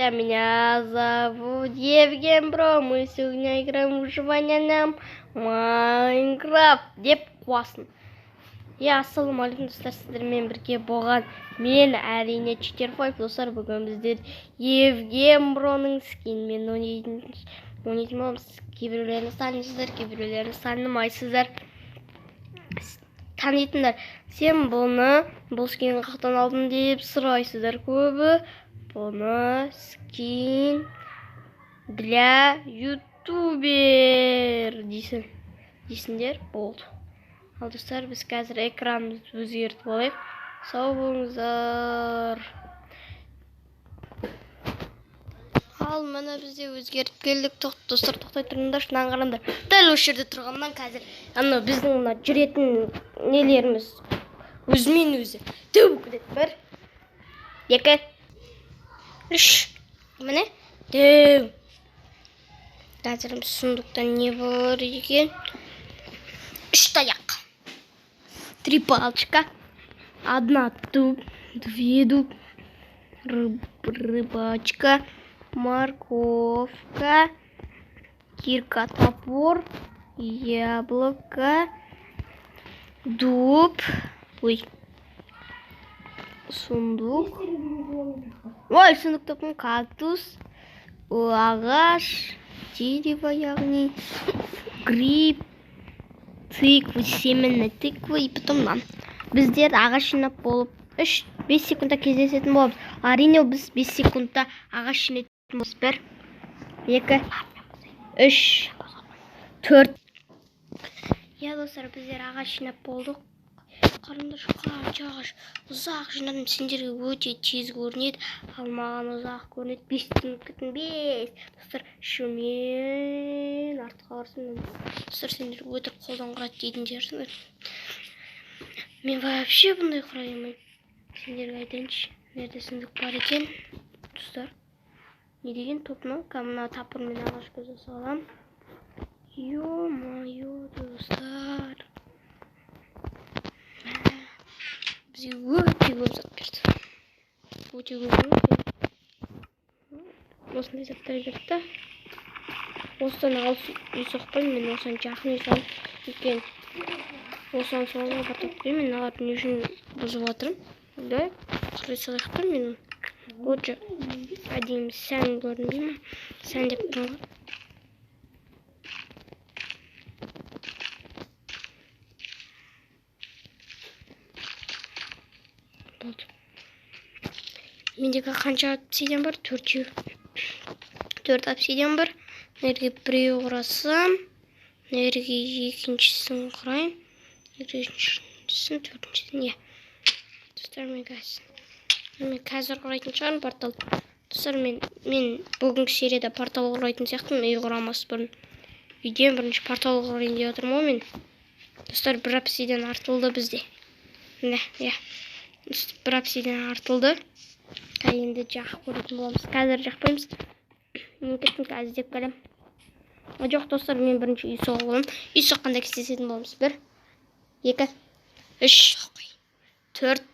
Меня зовут Евген Бро. Мы сегодня играем в выживание на Майнкрафт деп қуасың. Иә, ассалаумағалейкум, достар, сіздермен бірге болған мен, әрине, Читер Файв. Достар, бүгін біздер Евген Броның скинмен ойнайтын боламыз. Кейбіреулеріңіз танисыздар, кейбіреулеріңіз танымайсыздар. Танитындар, сен бұны, бұл скинді қаяқтан алдың деп сұрайсыздар көбі. Бұны скин для ютубер дейсің. Дейсіңдер, болды. Ал, достар, біз қазір экранымызды өзгертіп алайық. Сау болыңыздар. Ал міне, бізде өзгертіп келдік. Достар, тоқтай тұрыңдаршы, мынаны қараңдар. Дәл осы жерде тұрғаннан қазір анау біздің мына жүретін нелеріміз өзімен өзі дөу кетеді. Бір, екі, үш, міне, дөу. Қазір сундукта не бар екен? Үш таяқ. Три палочка, одна дуб, две дуб, рыбачка, морковка, кирка, топор, яблоко, дуб, ой, сундук, ой, сундук таптым, кактус, ағаш, дерево, яғни, гриб, тыквы, семена тыквы и потом нан. Біздер ағаш жинап болып 3-5 секундта кездесетін боламыз. Әрине, біз 5 секундта ағаш жинайтын боламыз. 1, 2, 3, 4. Иә, достар, біздер ағаш жинап болдық. Қараңдаршы, қанша ағаш. Ұзақ жинадым, сендерге өте тез көрінеді, ал маған ұзақ көрінеді. 5 минут кеттім, 5. Достар, шумен артқа барсам, достар, сендер өтірік қолдан құрады дейтін шығарсыңдар. Мен вообще бұндай құрай алмаймын. Сендерге айтайыншы, мына сундук бар екен. Достар, не деген топ мынау? Кәдімгі мына топормен ағаш көзе саламын. Ё-моё, достар. Бізге өте көп зат берді. Өте көп емес. Осындай заттар берді да. Осыдан алыс үй соқпаймын, мен осыдан жақын үй саламын. Өйткені осыдан соңға батып қоямын, мен аларды не үшін бұзып жатырмын? Да, құдай салайық та, мен өте әдемі сән көрінбей ме? Сән деп тұрмын ғой. Болды. Мендегі қанша обсидиан бар? Төртеу. 4 обсидиан бар. Мына жерге біреу құрасам, мына жерге екіншісін құрайын, үшіншісін, төртіншісін, иә. Достар, мен қазір құрайтын шығармын портал. Достар, мен бүгінгі серияда портал құрайтын сияқтымын, үй құрамас бұрын. Үйден бірінші портал құрайын деп отырмын ғой мен. Достар, бір обсидиан артылды бізде. Міне, иә. Бір обсидиан артылды. Енді жағып көретін боламыз. Қазір жақпаймыз. Мен кеттім, қазір іздеп келемін. Жоқ, достар, мен бірінші үй соғып аламын. Үй соққанда кездесетін боламыз. 1, 2, 3, 4.